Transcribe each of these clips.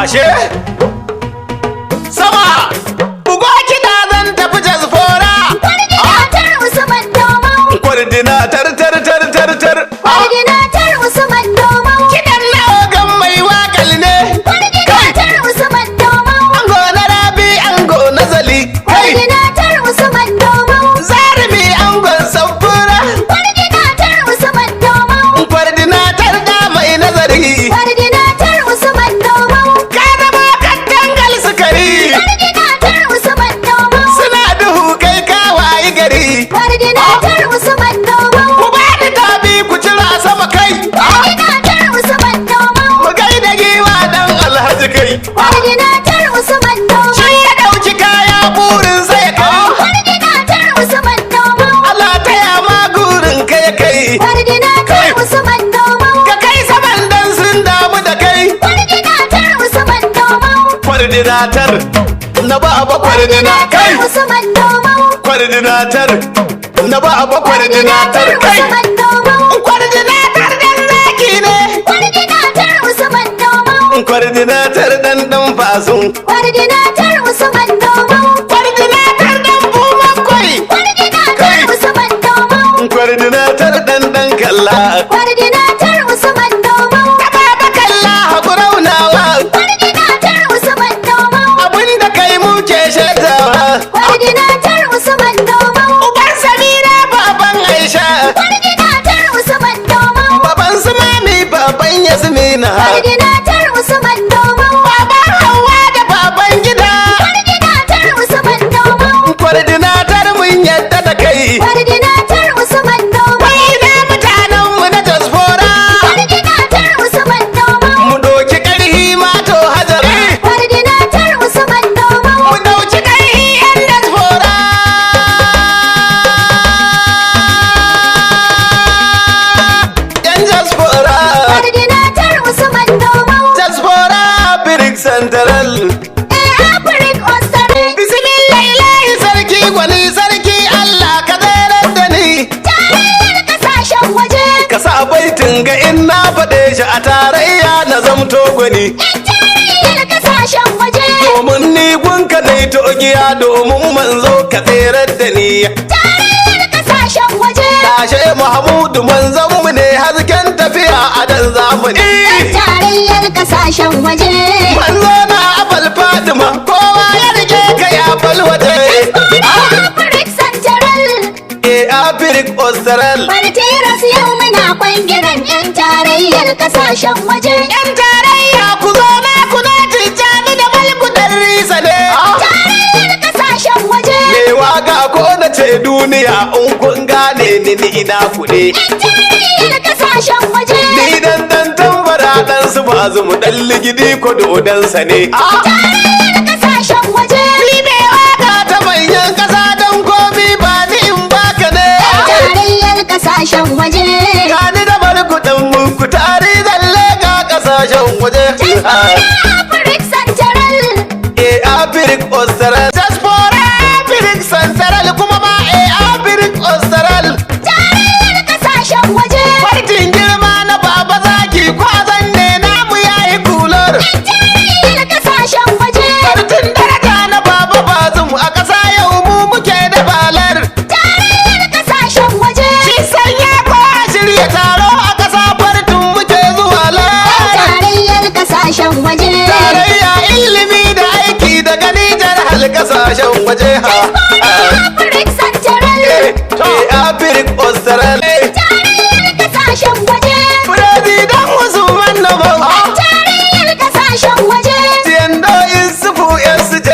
Ashe sama bugo kiɗa, zan tafi Jasfora. Kwardinatar Usman Domau. Kwardina tar tar tar tar tar. Kwardinatar Usman Domau. Kiɗan na ogan mai wakal ne. Kwardinatar Usman Domau. Ango na Rabi, ango na Zali, kai. Kwardinatar Usman Domau. Zarumi angon Samfura. Kwardinatar Usman Domau. Kwardinatar da mai nazari. Kwardinatar Usman Domau. Ka zama kattangal sukari. Kwardinatar Usman Domau. Suna duhu, kai ka wayi gari. Kwardinatar Usman Domau. Ku ba ni tabi, ku cira sama kai. Kwardinatar Usman Domau. Mu gaida giwa dan Alhaji kai. Kwardinatar Usman Domau. Shi ya dauki kaya, burin sai kai. Kwardinatar Usman Domau. Allah taya ma gurin kai kai. Kwardinatar Usman Domau. Ka kai saman dan sun damu da kai. Kwardinatar Usman Domau. Kwardinatar na ba ba kwardina kai. Usman Domau. Kwardinatar na ba ba kwardinatar kai. Usman Domau. Kwardinatar dan zaki ne. Kwardinatar Usman Domau. Kwardinatar dan dan fasun. Kwardinatar Usman Domau. Kwardinatar dan buman kwai. Kwardinatar Usman Domau. Kwardinatar dan dan kalla. Kwardinatar Usman Domau. Ta baba kalla hakuraunawa. Kwardinatar Usman Domau. Abinda kai muke shaidawa. Kwardinatar Usman Domau. Uban Samira, baban Aisha. Kwardinatar Usman Domau. Baban su Mami, baban Yasmina. Kwardinatar Usman Domau. Baban Hauwa da baban gida. Kwardinatar Usman Domau. Kwardinatar, mun yadda da kai. Kwardinatar Usman Domau. Wai na mutanen mu na Jasfora. Kwardinatar Usman Domau. Mu doki karhi mato hajara. Kwardinatar Usman Domau. Mu dauki karhi yan Jasfora. Yan Jasfora. Kwardinatar Usman Domau. Jasfora Birik Central. Eh, Afrik Ostare. Bismillah ilahi sarki gwani sarki Allah ka tsere da ni. Tarayyar kasashen waje. Ka sa baitin ga in na faɗe shi a tarayya na zamto gwani. Yan tarayyar kasashen waje. Domin ni gunka na yi togiya, domin manzo ka tserar da ni. Tarayyar kasashen waje. Tashe Muhammadu manzon mu ne, hasken tafiya a dan zamani. Tarayyar kasashen waje. Manzo na abal Fatima, kowa ya rike ka ya falwate. Afrik Central. E Afrik Austral. Martiras, yau muna kwangiran yan tarayyar kasashen waje. Yan tarayya, ku zo na kuna Tijjani da Malku dan Risa ne. Tarayyar kasashen waje. Me waka ko na ce duniya, in kun gane ni, ni ina kuɗe. Yan tarayyar kasashen waje. Ni dan dan tambara dan su bazu mu dan ligidi ko dodansa ne. Tarayyar kasashen waje. Ni mai waka ta manyan kasa, don komi ba ni in baka ne. Tarayyar kasashen waje. Gani da barkuɗin muku tare zalle ga kasashen waje. Afrik Central. E Afrik Austral. Diaspora Afrik Central kuma ma E Afrik Austral. Tarayyar kasashen waje. Fartin girma na baba zaki, kwazon ne namu yayi kular. Tarayyar kasashen waje. Fartin daraja na baba bazum, a ƙasa yau mu muke da balar. Tarayyar kasashen waje. Shi sanya ko a shirya taro a ƙasa, fartin muke zuwa lar. Tarayyar kasashen waje. Tarayya ilimi da aiki daga Nijar hal kasashen waje ha. Afrik Central. Eh, Afrik Austral. Tarayyar kasashen waje. President Usman Namau. Tarayyar kasashen waje. Tiendo Isufu SJ.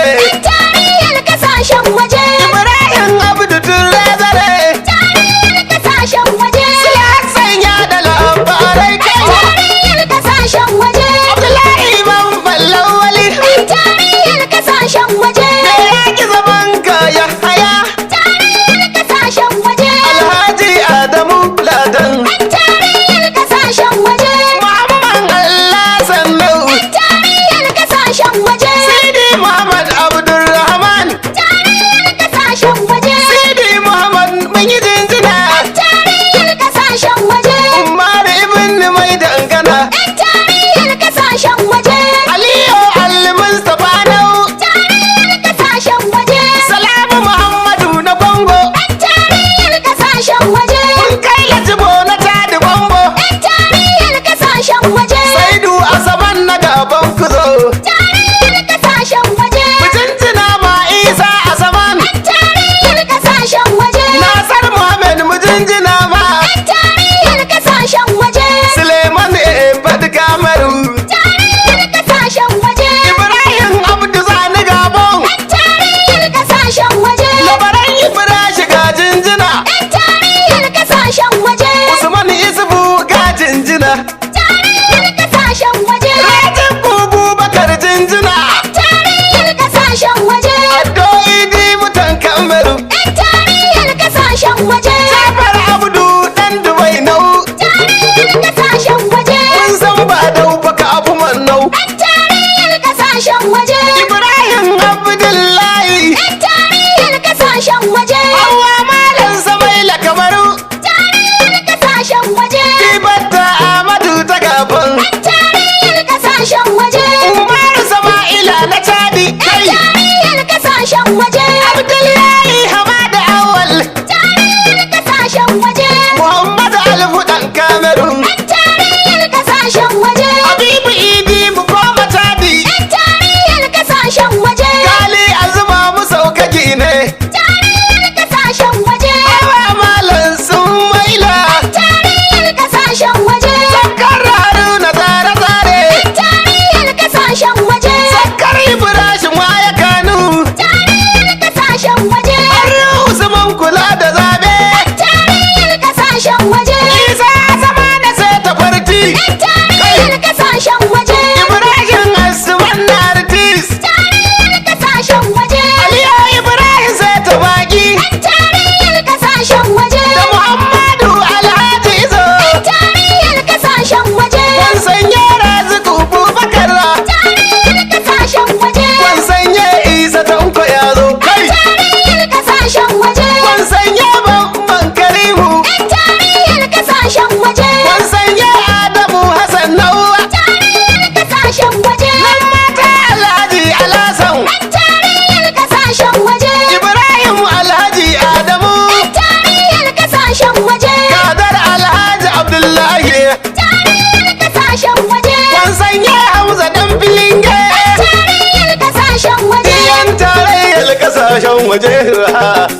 Tarayyar kasashen waje. Ibrahim Abdu Turazare. Tarayyar kasashen waje. Hassan ya da labarai kai. Tarayyar kasashen waje. Abdullahi Imam Fallawali. Tarayyar kasashen waje. Me ya ki zaman ka ya haya. Tarayyar kasashen waje. Alhaji Adamu Ladan. Tarayyar kasashen waje. Muhammad Allah Sannu. Tarayyar kasashen waje. Sidi Muhammad Abdulrahman. Tarayyar kasashen waje. Sidi Muhammad, mun yi jinjina. Tarayyar kasashen waje. Umar Ibn Mai Dangana. Tarayyar kasashen waje. Aliyu. Kasashen waje.